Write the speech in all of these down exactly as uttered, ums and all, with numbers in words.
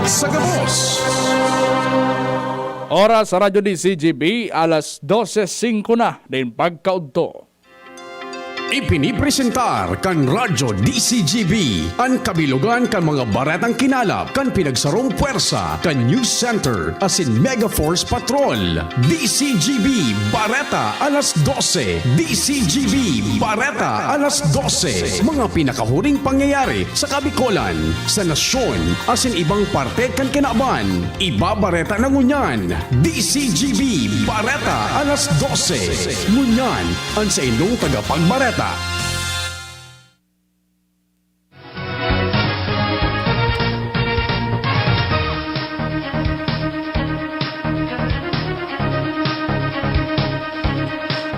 Sa gabos. Oras sa Radyo D C G B, alas dose singko na nin pagkaudto. Ipinipresentar kan Radyo D C G B an kabilogan kan mga baretang kinalap kan pinagsarong pwersa kan News Center asin Mega Force Patrol. D C G B Bareta alas dose. D C G B Bareta alas dose. Mga pinakahuring pangyayari sa Kabikolan, sa nasyon, asin ibang parte kan kinaban. Ibabareta na ngunyan, D C G B Bareta alas dose. Ngunyan, an saindong tagapagbareta.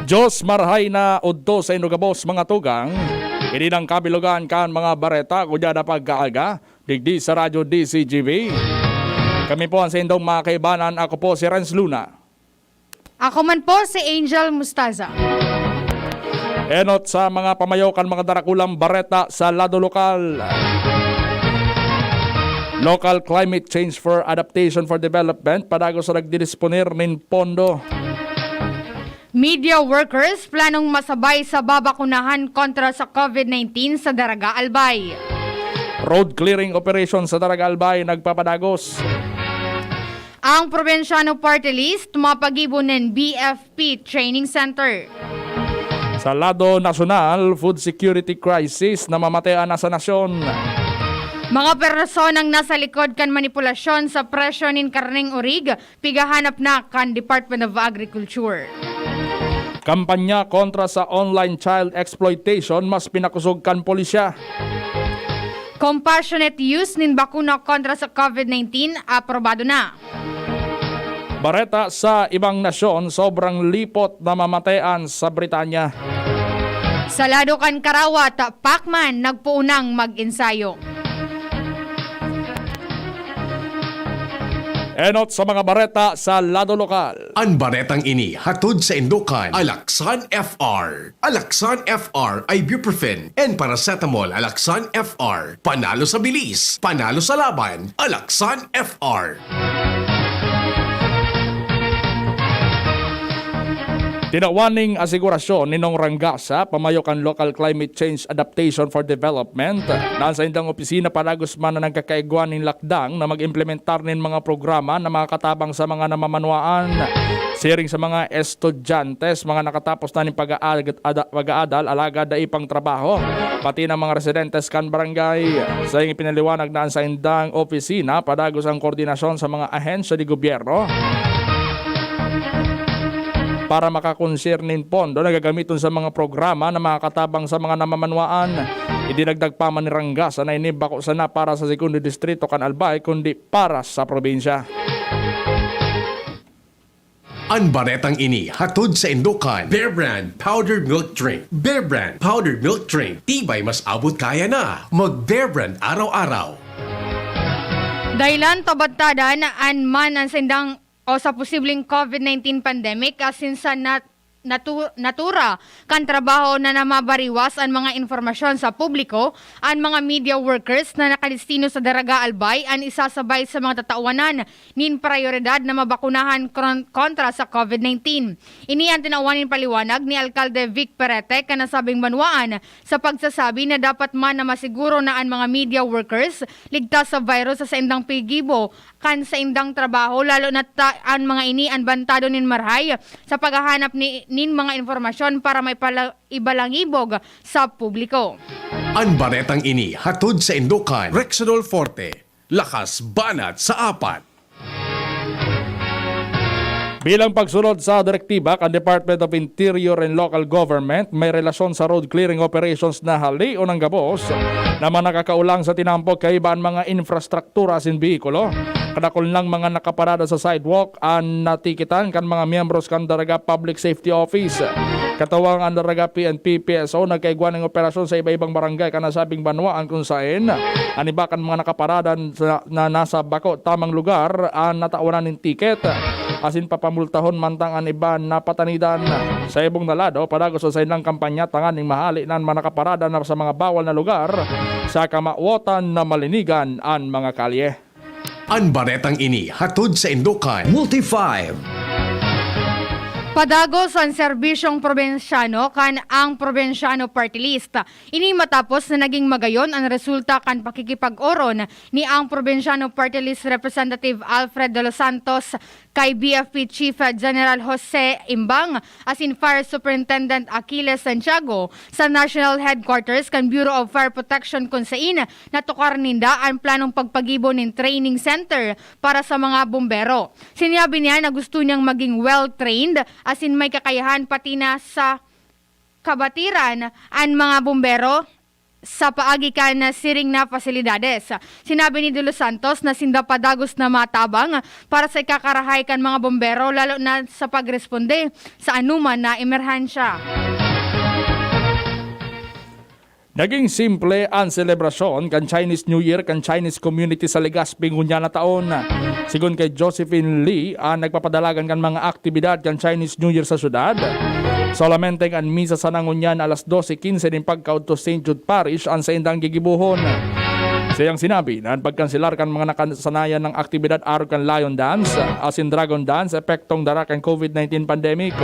Diyos marhay na udto sa indo gabos, mga tugang. Ini ang kabilogan kan mga bareta, kuya na pagkaaga, digdi sa Radyo D C G B. Kami po ang saindong mga kaibanan. Ako po si Renz Luna. Ako man po si Angel Mustaza. Enot sa mga pamayo kan mga darakulang bareta sa lado lokal. Local Climate Change for Adaptation for Development, padagos sa nagdidisponer nin pondo. Media workers planong masabay sa babakunahan kontra sa COVID nineteen sa Daraga Albay. Road clearing operation sa Daraga Albay nagpapadagos. Ang Probinsyano Party List mapagibo nin B F P Training Center. Sa lado nasyonal, food security crisis, namamatean na sa nasyon. Mga personang nasa likod kan manipulasyon sa presyo nin karneng orig, pighahanap na kan Department of Agriculture. Kampanya kontra sa online child exploitation mas pinakosog kan pulisya. Compassionate use nin bakuna kontra sa COVID nineteen, aprobado na. Bareta sa ibang nasyon, sobrang lipot na mamatean sa Britanya. Sa lado kan karawat, Pacman nagpoon nang mag-ensayo. Enot sa mga bareta sa lado lokal. An baretang ini hatod saindo kan Alaxan F R. Alaxan F R, ibuprofen and paracetamol. Alaxan F R, panalo sa bilis, panalo sa laban. Alaxan F R. Tinawan ning asigurasyon ni Nong Rangasa, pamayo kan Local Climate Change Adaptation for Development, na an saindang opisina padagos man na nagkakaigwa nin lakdang na mag-implementar nin mga programa na makakatabang sa mga namamanwaan. Siring sa mga estudyante, sa mga nakatapos na nin pag-aad-, ada-, pag-aadal, alagad dai pang trabaho, pati na mga residentes kan barangay. Saing ipinaliwanag na an saindang opisina padagos ang koordinasyon sa mga ahensya de gobyerno para makakonsir nin pondo na gagamiton sa mga programa na makakatabang sa mga namamanwaan. Idinagdag pa man ni Rangasa na ini bako sana para sa segundo distrito kan Albay, kundi para sa probinsya. An baretang ini hatod saindo kan Bear Brand Powdered Milk Drink. Bear Brand Powdered Milk Drink, tibay mas abot kaya na. Mag Bear Brand araw-araw. Dahilan ta bantayan man an saindang o sa posibleng COVID nineteen pandemic asin sa nat-, natu-, natura kan trabaho na namabariwas an mga impormasyon sa publiko, an mga media workers na nakadestino sa Daraga Albay an isasabay sa mga tatawanan nin prayoridad na mabakunahan kron-, kontra sa COVID nineteen. Ini an tinawan nin paliwanag ni Alkalde Vic Perete kan nasabing banwaan sa pagsasabi na dapat man na masiguro na an mga media workers ligtas sa virus sa saindang paggibo kan saindang trabaho, lalo na ta an mga ini an bantado nin marhay sa paghahanap ni, nin mga impormasyon para maipala-, ibalangibog sa publiko. An baretang ini hatod saindo kan Rexidol Forte, lakas banat sa apat. Bilang pagsunod sa direktiba kan Department of Interior and Local Government, may relasyon sa road clearing operations na halion an gabos na mga nakakaolang sa tinampok kaiba an mga infrastruktura asin behikulo. Kadakul nang mga nakaparada sa sidewalk an natikitan kan mga miyembros kan Daraga Public Safety Office. Katuwang an Daraga P N P, P S O nagkaigwa nin operasyon sa iba-ibang barangay kan nasabing banwaan, kun saen an iba kan mga nakaparada sa, na nasa bako tamang lugar an natawanan nin tiket asin papamultahon, mantang an iba napatanidan. Sa ibong na lado, padagos an saindang kampanya tanganing mahali na an mga nakaparada na sa mga bawal na lugar sa kamawotan na malinigan an mga kalye. An baretang ini hatod saindo kan Multi five. Padagos an serbisyong probinsyano kan Ang Probinsyano Party List. Ini matapos na naging magayon an resulta kan pakikipag-oron ni Ang Probinsyano Party List Representative Alfred De Los Santos kay B F P Chief General Jose Imbang asin Fire Superintendent Achilles Santiago sa National Headquarters kan Bureau of Fire Protection, kun sain natukar ninda an planong pagpagibo nin training center para sa mga bombero. Sinabi niya na gusto niyang maging well-trained asin may kakayahan pati na sa kabatiran an mga bombero sa paagi kan siring na pasilidades. Sinabi ni De Los Santos na sinda padagos na matabang para sa ikakarahay kan mga bombero, lalo na sa pagresponde sa anuman na emerhensya. Naging simple an selebrasyon kan Chinese New Year kan Chinese community sa Legazpi ngunyan na taon. Sigon kay Josephine Lee, an nagpapadalagan kan mga aktibidad kan Chinese New Year sa syudad, solamente an misa sana ngunyan alas dose quince nin pagkaodto Saint Jude Parish an saindang gigibohon. Siyang sinabi na an pagkanselar kan mga nakasanayan na aktibidad arog kan Lion Dance asin Dragon Dance epektong dara kan COVID nineteen pandemic.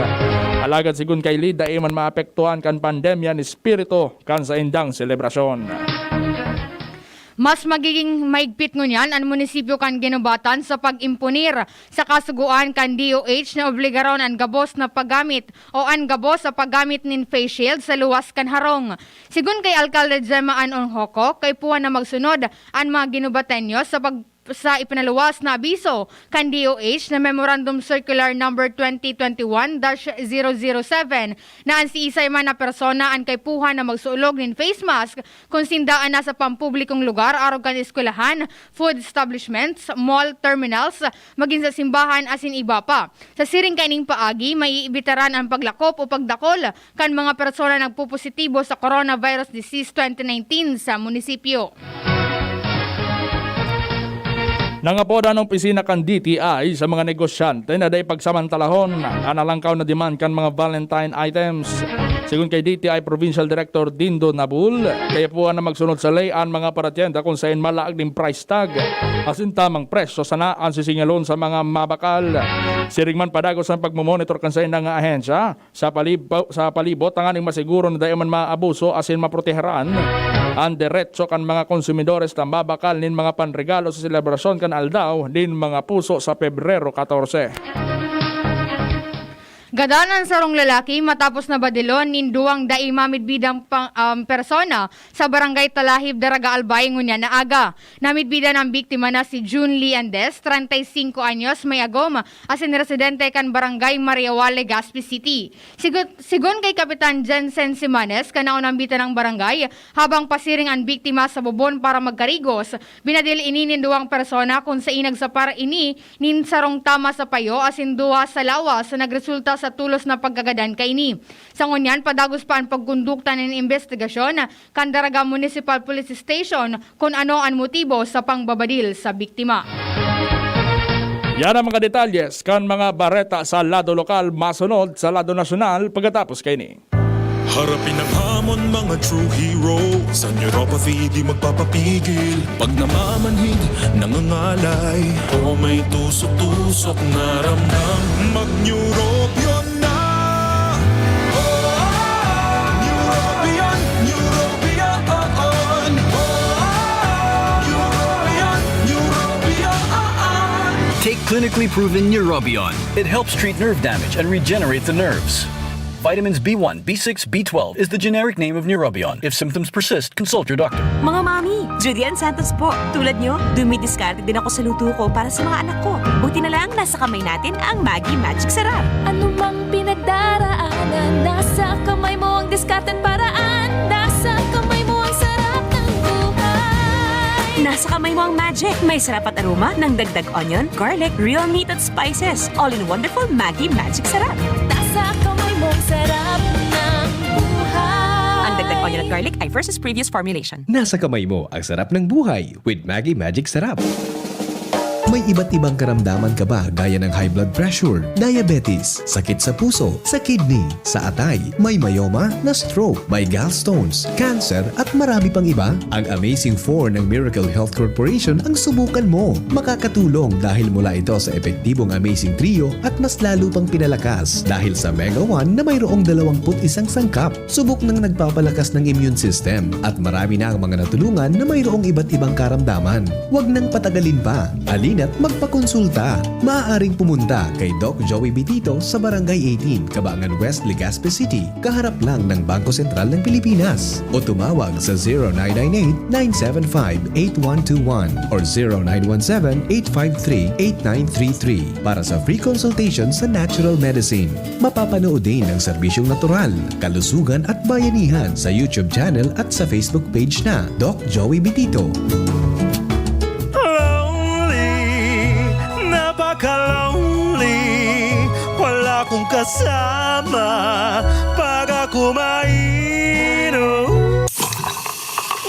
Alagad sigon kay Lee, dai man maapektuhan kan pandemya an espiritu kan saindang selebrasyon. Mas magiging mahigpit ngunyan an munisipyo kan Guinobatan sa pag-imponer sa kasugoan kan D O H na obligaron an gabos na paggamit o an gabos sa paggamit nin face shield sa luwas kan harong. Sigon kay Alkalde Gemma Ann Ongjoco, kaipuhan na magsunod an mga Guinobateño sa pag-, sa ipinaluwas na abiso kan D O H na Memorandum Circular Number twenty twenty-one dash zero zero seven na an siisay man na persona an kaipuhan na magsuolog nin face mask kun sinda an nasa pampublikong lugar arog kan eskwelahan, food establishments, mall, terminals, magin sa simbahan asin iba pa. Sa siring kaining paagi, maiibitaran an paglakop o pagdakol kan mga persona nagpopositibo sa coronavirus disease twenty nineteen sa munisipyo. Nangapod an opisina kan D T I sa mga negosyante na dai pagsamantalahon an alangkaw na demand kan mga Valentine items. Sigon kay D T I Provincial Director Dindo Nabul, kaipuhan na magsunod sa ley an mga paratyenda kun saen malaag nin price tag asin tamang presyo sana an sisingalon sa mga mabakal. Siring man, padagos an pagmomonitor kan saindang ahensya sa palibo-, sa palibot tanganing masiguro na dai man maabuso asin maproteheran an deretso kan mga konsumidores na mabakal nin mga panregalo sa selebrasyon kan Aldaw nin Mga Puso sa Pebrero katorse. Gadan an sarong lalaki matapos na badilon nin duwang dai mamidbidang pang-, um, persona sa Barangay Talahib, Daraga, Albay, ngunyan na aga. Namidbidan an biktima na si June Lee Andes, treinta y cinco anyos, may agom, asin residente kan Barangay Mariawal, Legazpi City. Sigu-, sigon kay Kapitan Jensen Simanes, kan naunambitan ng barangay, habang pasiring an biktima sa bubon para magkarigos, binadil ini nin duwang persona kun sain nagsapar ini nin sarong tama sa payo asin duwa sa lawas na nagresulta sa tulos na pagkagadan kaini. Sa ngunyan, padagos pa an pagkondukta nin imbestigasyon kan Daraga Municipal Police Station kun ano an motibo sa pangbabadil sa biktima. Yan ang mga detalyes kan mga bareta sa lado lokal. Masunod sa lado nasyonal pagkatapos kaini. Harapin ang hamon, mga true hero. Sa neuropathy, di magpapapigil. Pag namamanhid, nangangalay. O may tusok-tusok na ramdam. Mag-Neurobion na! Neurobion, Neurobion, Neurobion, Neurobion. Take clinically proven Neurobion. It helps treat nerve damage and regenerate the nerves. Vitamins B one, B six, B twelve is the generic name of Neurobion. If symptoms persist, consult your doctor. Mga mami, Julian Santos po. Tulad nyo, dumidiskarte din ako sa luto ko para sa mga anak ko. Buti na lang, nasa kamay natin ang Maggi Magic Sarap. Anumang pinagdaraanan, nasa kamay mo ang diskarte at paraan. Nasa kamay mo ang sarap ng buhay. Nasa kamay mo ang magic. May sarap at aroma ng dagdag onion, garlic, real meat at spices. All in wonderful Maggi Magic Sarap. Nasa kamay mo ang sarap ng buhay. Ang dagdag onion at garlic ay versus previous formulation. Nasa kamay mo ang sarap ng buhay with Maggi Magic Sarap. May iba't ibang karamdaman ka ba, gaya ng high blood pressure, diabetes, sakit sa puso, sa kidney, sa atay, may myoma, na-stroke, may gallstones, cancer, at marami pang iba? Ang Amazing Four ng Miracle Health Corporation ang subukan mo. Makakatulong dahil mula ito sa epektibong Amazing Trio at mas lalo pang pinalakas dahil sa Mega One na mayroong dalawang put isang sangkap. Subok nang nagpapalakas ng immune system at marami na ang mga natulungan na mayroong iba't ibang karamdaman. Huwag nang patagalin pa. Halina't magpakonsulta. Maaaring pumunta kay Doc Joey Bitito sa Barangay eighteen, Cabangan West, Legazpi City, kaharap lang ng Bangko Sentral ng Pilipinas. O tumawag sa zero nine nine eight, nine seven five, eight one two one or zero nine one seven, eight five three, eight nine three three para sa free consultation sa natural medicine. Mapapanood din ang serbisyong natural, kalusugan at bayanihan sa YouTube channel at sa Facebook page na Doc Joey Bitito. Lonely, napaka-lonely. Wala akong kasama pag ako mainom.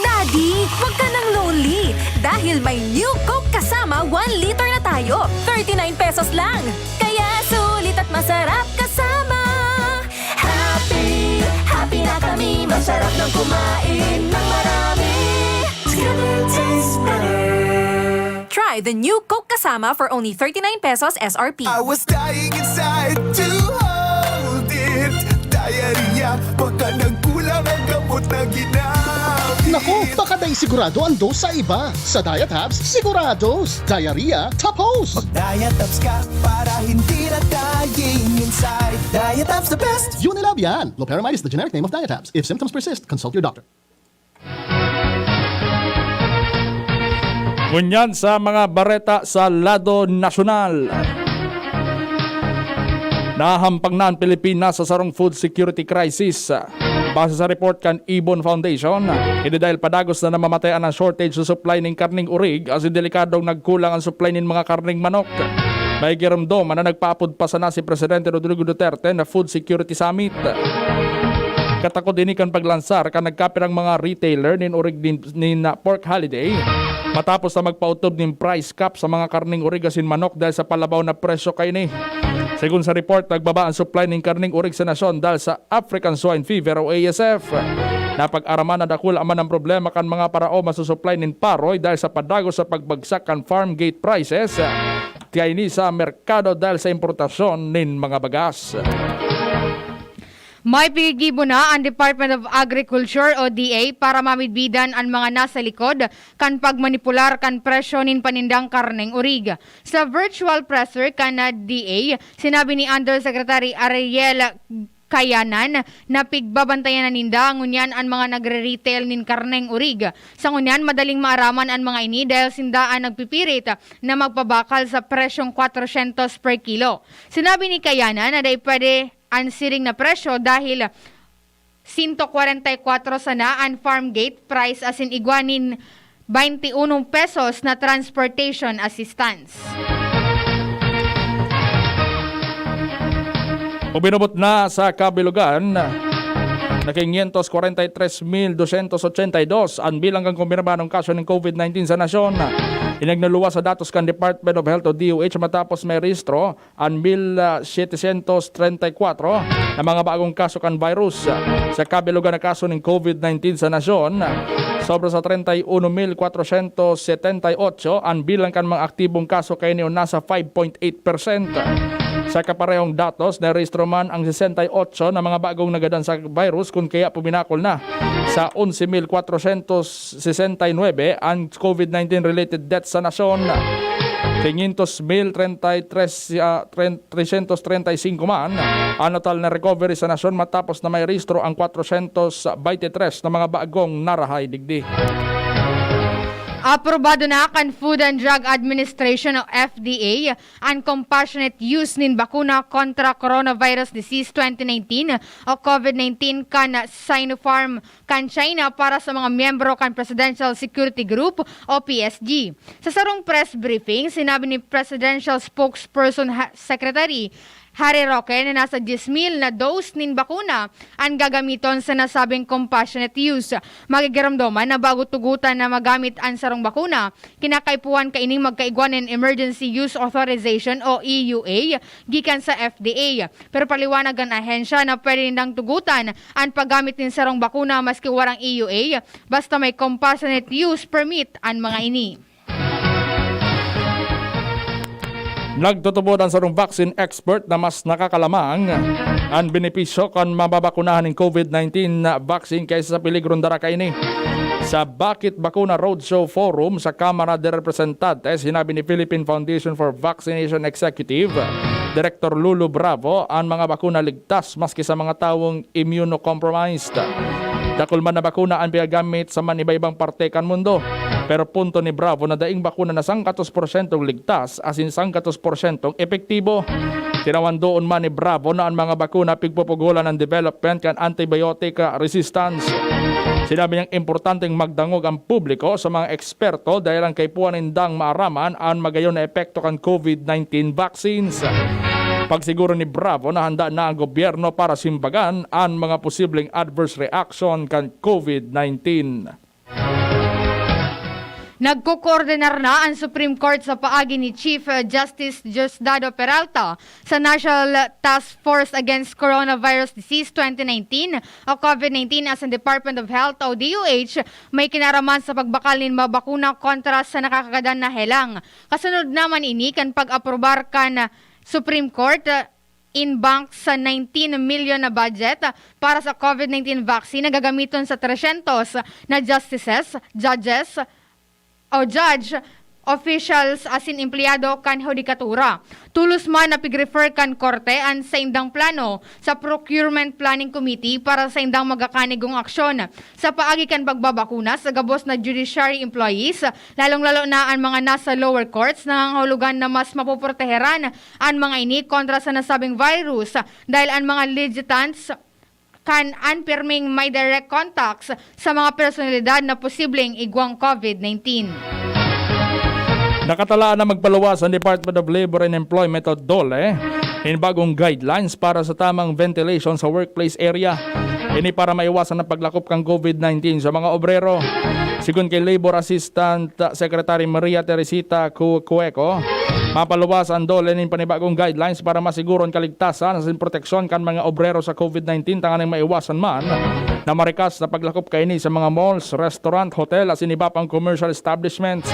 Daddy, wag ka nang lonely dahil may new Coke kasama one liter na tayo. Thirty-nine pesos lang. Kaya sulit at masarap kasama. Happy, happy na kami. Masarap nang kumain ng marami. Together tastes better. Try the new Coke Kasama for only thirty-nine pesos S R P. I was dying inside to hold it. Diarrhea, baka nagkulang ang gamot na ginamit. Naku, baka dai sigurado ang dose sa iba. Sa Diet Hubs, sigurados. Diarrhea, tapos. Mag-Diet Hubs ka para hindi na dying inside. Diet Hubs the best. Unilab yan. Loperamide is the generic name of Diet Hubs. If symptoms persist, consult your doctor. Ngunyan sa mga bareta sa lado nasyonal. Nahahampang na an Pilipinas sa sarong food security crisis. Base sa report kan Ibon Foundation, ini dahil padagos na namamatayan an shortage sa supply nin karneng orig asin delikadong nagkulang an supply nin mga karneng manok. May giromdom na nagpaapod pa sana si Presidente Rodrigo Duterte na Food Security Summit. Katakod ini kan paglansar kan nagkapirang mga retailer nin orig nin, nin, ah, pork holiday, matapos na magpaotob nin price cap sa mga karneng orig asin manok dahil sa palabaw na presyo kaini. Segun sa report, nagbaba an supply nin karneng orig sa nasyon dahil sa African Swine Fever o A S F. Napag-araman na dakula man an problema kan mga paraoma sa supply nin paroy dahil sa padagos sa pagbagsak kan farm gate prices. Kaini sa merkado dahil sa importasyon nin mga bagas. May piggigibo na an Department of Agriculture o D A para mamidbidan an mga nasa likod kan pagmanipular kan presyo nin panindang karneng orig. Sa virtual presser kan D A, sinabi ni Undersecretary Ariel Kayanan na pigbabantayan na ninda ngunyan an mga nagre-retail nin karneng orig. Sa ngunyan, madaling maaraman an mga ini dahil sinda an nagpipirit na magpabakal sa presyong kwatrosyentos per kilo. Sinabi ni Kayanan na dai pwede an siring na presyo dahil sento kwarenta y kwatro sana an farm gate price asin igwa nin baynte uno pesos na transportation assistance. Ubinubot na sa kabilugan na quinientos kwarenta y tres mil doscientos ochenta y dos an bilang kan kumpirmadong kaso nin COVID nineteen sa nasyon. Ini nagluwas sa datos kan Department of Health o D O H matapos may rehistro an mil setecientos treinta y cuatro na mga bagong kaso kan virus. Sa kabilugan na kaso nin COVID nineteen sa nasyon, sobra sa treinta y uno mil cuatrocientos setenta y ocho an bilang kan mga aktibong kaso kaini o nasa five point eight percent. Sa kaparehong datos, narehistro man ang sesenta y ocho na mga bagong nagadan sa virus kun kaya puminakol na sa onse mil cuatrocientos sesenta y nuebe an COVID nineteen related deaths sa nasyon. Quinientos mil treinta y tres, ah, tren-, trescientos treinta y cinco man an total na recovery sa nasyon matapos na may rehistro ang cuatrocientos veintitrés na mga bagong narahay digdi. Aprobado na kan Food and Drug Administration o F D A an compassionate use nin bakuna kontra coronavirus disease twenty nineteen o COVID nineteen kan Sinopharm kan China para sa mga miyembro kan Presidential Security Group o P S G. Sa sarong press briefing, sinabi ni Presidential Spokesperson ha-, Secretary Harry Roque na nasa diyes mil na dose nin bakuna an gagamiton sa nasabing compassionate use. Magigiromdoman na bago tugutan na magamit an sarong bakuna, kinakaipuhan kaining magkaigwa nin Emergency Use Authorization o E U A gikan sa F D A. Pero paliwanag an ahensya na pwede nindang tugutan an paggamit nin sarong bakuna maski warang E U A, basta may compassionate use permit an mga ini. Nagtutubod an sarong vaccine expert na mas nakakalamang an benepisyo kan mababakunahan nin COVID nineteen na vaccine kaysa sa peligron dara kaini. Sa Bakit Bakuna Roadshow Forum sa Kamara de Representantes, sinabi ni Philippine Foundation for Vaccination Executive Director Lulu Bravo, ang mga bakuna ligtas maski sa mga tawong immunocompromised. Dakul man na bakuna an pinagamit sa man iba-ibang parte kan mundo. Pero punto ni Bravo na daing bakuna na sangkatos porsyentong ligtas asin sangkatos porsyentong epektibo. Tinawan doon man ni Bravo na an mga bakuna pigpupugolan an development kan antibiotic resistance. Sinabi niyang importanteng magdangog ang publiko sa mga eksperto dahil ang kaipuhan nindang maaraman an magayon na epekto kan COVID nineteen vaccines. Pagsiguro ni Bravo na handa na ang gobyerno para simbagan an mga posibleng adverse reaction kan COVID nineteen. Nagkokoordinar na an Supreme Court sa paagi ni Chief Justice Diosdado Peralta sa National Task Force Against Coronavirus Disease twenty nineteen o COVID nineteen asin Department of Health o D O H may kinaraman sa pagbakal nin mga bakuna kontra sa nakakagadan na helang. Kasunod naman ini kan pag-aprobar kan Supreme Court in bank sa nineteen million na budget para sa COVID nineteen vaccine na gagamiton sa tresyentos na justices, judges, o judge, officials asin empleyado kan hudikatura. Tolos man na pig-refer kan korte an saindang plano sa Procurement Planning Committee para sa saindang magakanigong aksyon. Sa paagi kan pagbabakuna sa gabos na judiciary employees, lalong-lalo na an mga nasa lower courts, nangangahulugan na mas mapoproteheran an mga ini kontra sa nasabing virus, dahil an mga litigants kan an pirming may direct contacts sa mga personalidad na posibleng igwang COVID nineteen. Nakatalaan na magpaluwas ang Department of Labor and Employment o DOLE nin bagong guidelines para sa tamang ventilation sa workplace area. Ini para maiwasan ang paglakop kan COVID nineteen sa mga obrero. Sigon kay Labor Assistant Secretary Maria Teresita Cu-, Cueco, mapaluwas ang DOLE nin panibagong guidelines para masiguro an kaligtasan asin proteksyon kan mga obrero sa COVID nineteen tanganing maiwasan man na marikas na paglakop kaini sa mga malls, restaurant, hotel asin iba pang commercial establishments.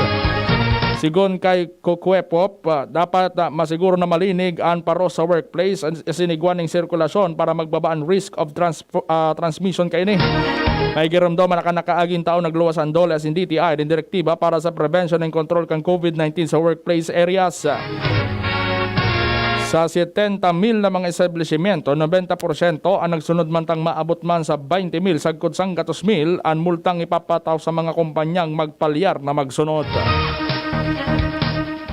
Sigon kay Cueco, ah, dapat, ah, masiguro na malinig an paros sa workplace asin igwa nin sirkulasyon para magbaba an risk of trans-, ah, transmission kaini. May giromdoman na kan nakaaging taon nagluwas an DOLE asin D T I nin direktiba para sa prevention and control kan COVID nineteen sa workplace areas. Sa setenta mil na mga establisimyento, nobenta porsyento ang nagsunod, mantang maabot man sa baynte mil sagkod sangkatos mil an multang ipapatao sa mga kompanyang magpalyar na magsunod.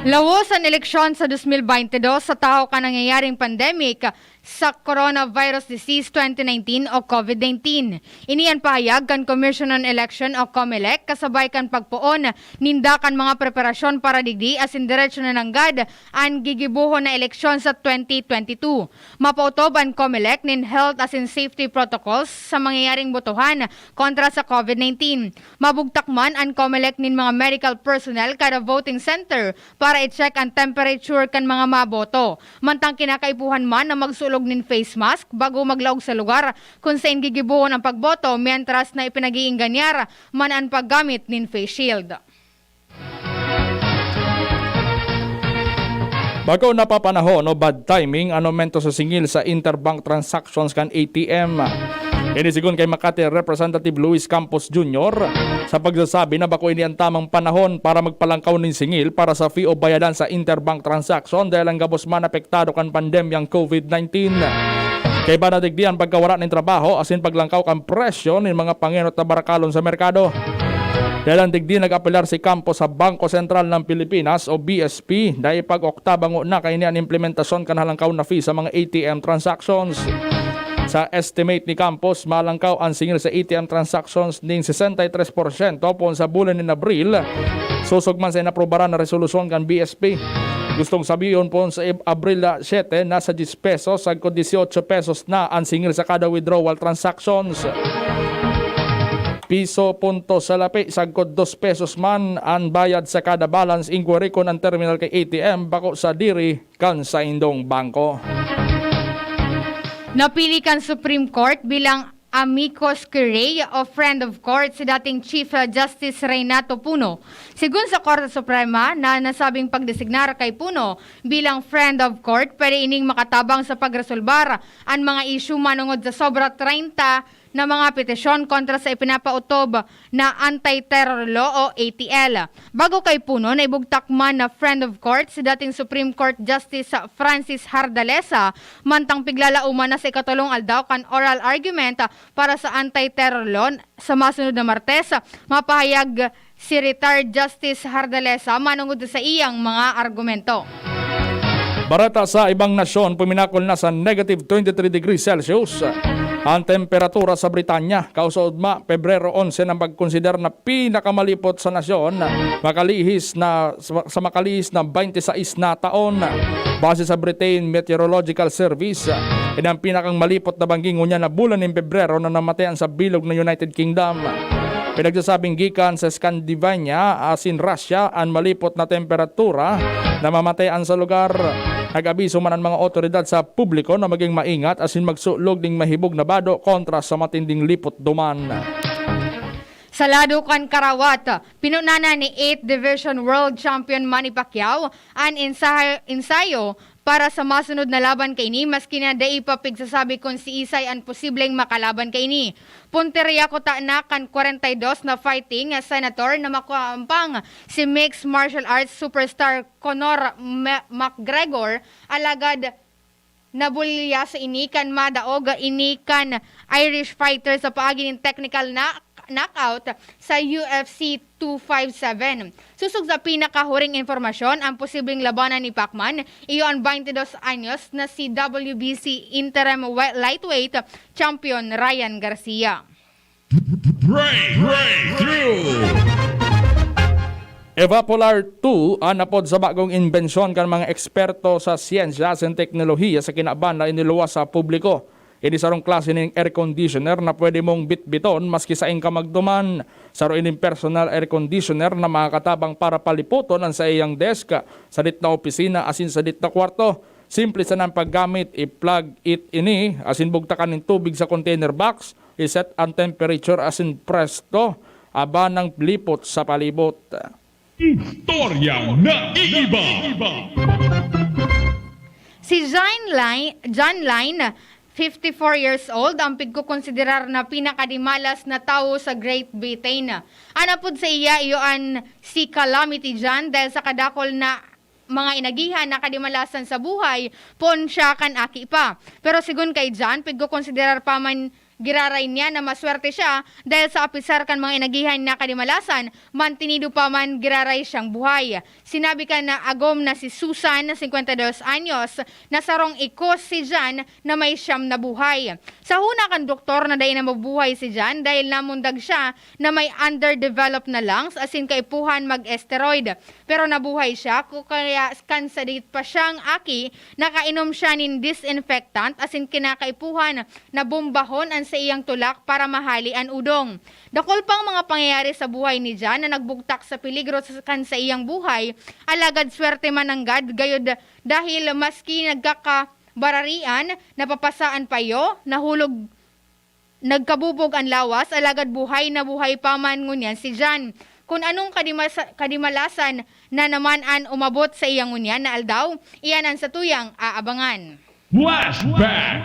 Lawos an eleksyon sa dos mil baynte dos sa tahaw kan nangyayaring pandemic sa coronavirus disease twenty nineteen o COVID nineteen. Ini an pahayag kan Commission on Election o COMELEC kasabay kan pagpoon ninda kan mga preparasyon para digdi asin diretso na nanggad an gigibohon na eleksyon sa twenty twenty-two. Mapautob an COMELEC nin health asin safety protocols sa mangyayaring botohan kontra sa COVID nineteen. Mabugtak man an COMELEC nin mga medical personnel kada voting center para i-check an temperature kan mga maboto. Mantang kinakaipuhan man na magsulog nin face mask bago maglaog sa lugar kun saen gigibohon ang pagboto, mientras na ipinag-iingganyar man an paggamit nin face shield. Bako napapanahon o bad timing an aumento sa singil sa interbank transactions kan A T M. Ini sigon kay Makati Representative Luis Campos Junior sa pagsasabi na bako ini an tamang panahon para magpalangkaw nin singil para sa fee o bayadan sa interbank transaction dahil ang gabos man apektado kan pandemyang COVID nineteen. Kaiba na digdi an pagkawara nin trabaho asin paglangkaw kan presyo nin mga pangenot na barakalon sa merkado. Dahil ang digdi, nag-apelar si Campos sa Bangko Sentral ng Pilipinas o B S P na ipag-oktabango na kaini an implementasyon kan halangkaw na fee sa mga A T M transactions. Sa estimate ni Campos, malangkaw an singil sa A T M transactions nin sesenta y tres porsyento poon sa bulan nin Abril, sosog man sa inaprubaran na resolusyon kan B S P. Gustong sabihon po sa Ab-, Abril siyete, nasa diyes pesos, sagkod disiotso pesos na an singil sa kada withdrawal transactions. Piso punto salapi, sagkod dos pesos man an bayad sa kada balance inquiry kun an terminal kay A T M bako sa diri kan saindong bangko. Napili kan Supreme Court bilang amicus curiae o friend of court si dating Chief Justice Renato Puno. Sigon sa Korte Suprema na nasabing pagdesignar kay Puno bilang friend of court, pwede ining makatabang sa pagresolbar an mga isyu manongod sa sobra treinta na mga petisyon kontra sa ipinapaotob na anti-terror law o A T L. Bago kay Puno, naibugtak man na friend of court si dating Supreme Court Justice Francis Hardalesa, mantang piglalaoman na sa ikatolong aldaw kan oral argument para sa anti-terror law sa masunod na Martes. Mapahayag si retired Justice Hardalesa manungod sa iyang mga argumento. Bareta sa ibang nasyon, puminakol na sa negative twenty-three degrees Celsius ang temperatura sa Britanya. Kausaudma, Pebrero onse nang pagkonsiderar na pinakamalipot sa nasyon, makalihis na, sa makalihis na twenty-six na taon. Base sa Britain Meteorological Service, ini ang pinakang malipot na banggi ngunyan na bulan nin Pebrero na namatayan sa bilog na United Kingdom. Pinagsasabing gikan sa Scandinavia asin Russia an malipot na temperatura na mamatayan sa lugar. Nag-abiso man an mga otoridad sa publiko na maging maingat asin magsulog nin mahibog na bado kontra sa matinding lipot duman. Sa lado kan karawat, pinunana ni eighth Division World Champion Manny Pacquiao an ensayo, ensayo para sa masunod na laban kaini, maski na dai pa pigsasabi kun siisay an posibleng makalaban kaini. Puntirya kuta na kan kwarenta y dos na fighting senator na makuampang si mixed martial arts superstar Conor Ma-, McGregor, alagad nabulyaso ini kan madaog ini kan Irish fighter sa paagi nin technical na knockout sa U F C two five seven. Sosog sa pinakahuring impormasyon, ang posibleng labanan ni Pacman iyo an twenty dos anyos na si W B C interim we-, lightweight champion Ryan Garcia. Break, breakthrough. Evapolar two an apod sa bagong imbensyon kan mga eksperto sa siyensya asin teknolohiya sa kinaban na iniluwas sa publiko. Ini sarong klase nin air conditioner na pwede mong bitbiton maski saen ka magduman. Saro ining personal air conditioner na makakatabang para palipoton an saiyang desk, sadit na opisina asin sadit na kwarto. Simple sana an paggamit, i-plug it ini asin bugtakan nin tubig sa container box, i-set an temperature asin presto, aba nang lipot sa palibot. Istoryang naiiba. Si John Line, John Line, fifty-four years old, ang pigkokonsiderar na pinakadimalas na tawo sa Great Britain. An apod sa iya, iyo an si Calamity Jane, dahil sa kadakol na mga inagihan na kadimalasan sa buhay, poon siya kan aki pa. Pero sigon kay Jane, pigkokonsiderar pa man giraray niya na maswerte siya dahil sa apisar kan mga inagihan na kadimalasan, mantinido pa man giraray siyang buhay. Sinabi kan agom na si Susan, na singkwenta y dos anyos, na sarong ikos si Jane na may siyam na buhay. Sa huna kan doktor na dai na mabuhay si Jane dahil namundag siya na may underdeveloped na lungs asin kaipuhan mag-steroid. Pero nabuhay siya, ku-, kaya kan sadit pa siyang aki, nakainom siya nin disinfectant asin kinakaipuhan na bombahon an saiyang tulak para mahali an udong. Dakul pang mga pangyayari sa buhay ni Jane na nagbugtak sa peligro sa, kan saiyang buhay, alagad swerte man nanggad, gayod dahil maski nagkakabararian, napapasa an payo, nahulog, nagkabubog an lawas, alagad buhay na buhay pa man ngunyan si Jane. Kun anong kadimasa-, kadimalasan na naman an umabot sa iya ngunyan na aldaw, iyan an satuyang aabangan. Flashback!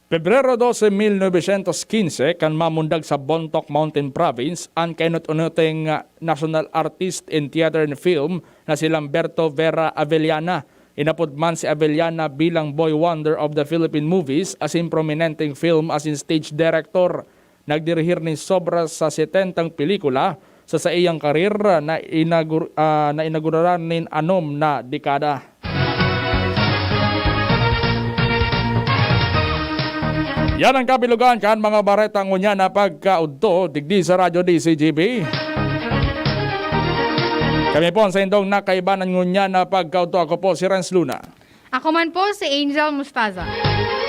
Pebrero doce, mil novecientos quince, kan mamundag sa Bontoc Mountain Province an kainot-inoting national artist in theater and film na si Lamberto Vera Avellana. Inapod man si Avellana bilang Boy Wonder of the Philippine Movies asin prominenteng film asin stage director. Nagdirihir nin sobra sa setentang pelikula sa saiyang karir na inagur-, ah, na inaguraran nin anom na dekada. Yan ang kabilugan kan mga bareta ngunyan na pagkaudto digdi sa Radyo D C G B. Kami po ang saindong nakaibanan ngunyan na pagkaudto. Ako po si Renz Luna. Ako man po si Angel Mustaza.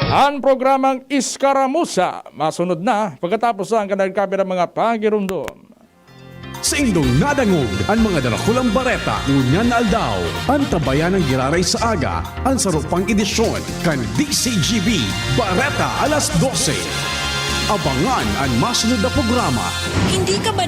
Ang programang Iskaramusa masunod na pagkatapos ang kanagkabi ng mga pagirumdom. Saindong nadangog an mga darakulang bareta ngunyan na aldaw. Antabayan ang giraray sa aga, an sarupang edisyon kan D C G B, Bareta alas dose. Abangan an masunod na programa. Hindi ka ba